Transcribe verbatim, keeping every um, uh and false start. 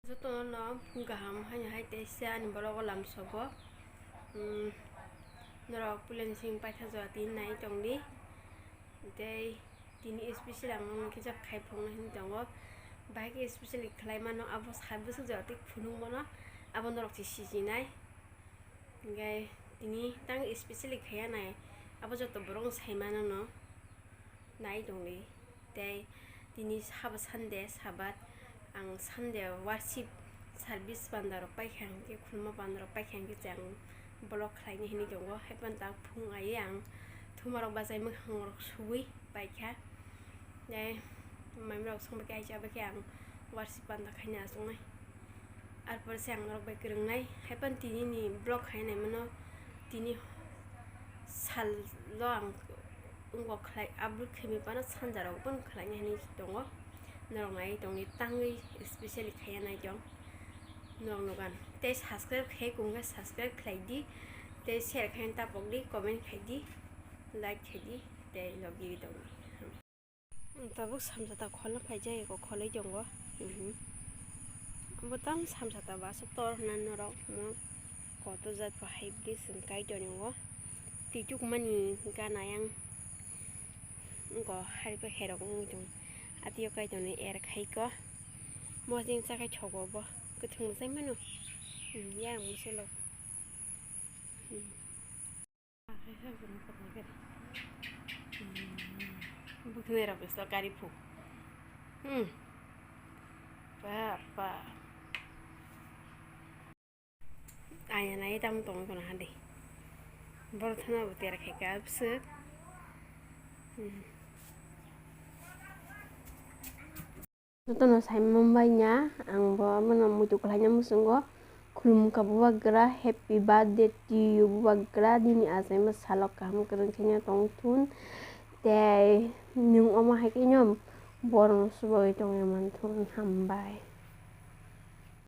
Jotono no phung kaham haino hai teisa ani vlog o lamsogo. Hmm, norok puila ni simi paithago tini nai tongdi. Tei tini special ang nono kisa khai phunukna hwnwi tongo. Bahai khe special khlai mano, abo sat bwswk jora tei phunuk mano, abo norok se sijinai. Hinkhe tini tang specially khaiya nai, abo joto borok no sai mano no nai tongdi. Tei tini sabo Sunday, Sabat, ang Sunday worship service panda rok paikha hinkhe, khulumma panda rok paikha hinkhe, ang vlog khlaina hinwi tongo. Haiphano tak phung ai ang thuma rok bachai, mwkhang rok suwi paikha. Tei mai rok songbai khe, ai chabai khe ang worship panda khaina achuknai. Arpor se ang norok bai kwrwngnai. Haiphano tini ni vlog khai naimano, tini sal o ang wngkok khlai upload khaimani phano sanja rok phano khlaina hinwi tongo. Norok nai tongdi, tangwi specially khaiya nai tong norok nugan. Tei subscribe khai kung khe subscribe khlai di, tei share khai tapok di, comment khai di, like khai di, tei love you tongdi. Tabuk samsata kholo khaijak, eko kholoi tongo. Mhm. Bo tang samsata bw aswk tor hwnna norok mo koto jat bo hai bwrwi chwng kai tongo. Twitukmani gana yang wngkha, harikhe khairok wngwi tongo. Atio kai tonwi er khaikhe. Mosning chakhai thogo bo. Kwthwng mwsai mano. Hmm, yang mwsalo. Hmm. Bwkhnai rok bisto gari phu. Hmm. Ba, ba. Aya nai tamo tong kono hadi. Boro thana bo tera khai ka bwswk. Hmm. Jotono sai manbai ya, ang bo abono muitu kwlaina muchungo. Khulumkha bubagra, happy birthday to you bubagra, nini achaima salok kaham kwrwng khe tong thun. Tei nwng omo hai khe no borokno swbagwi tongwi man thun, hambai.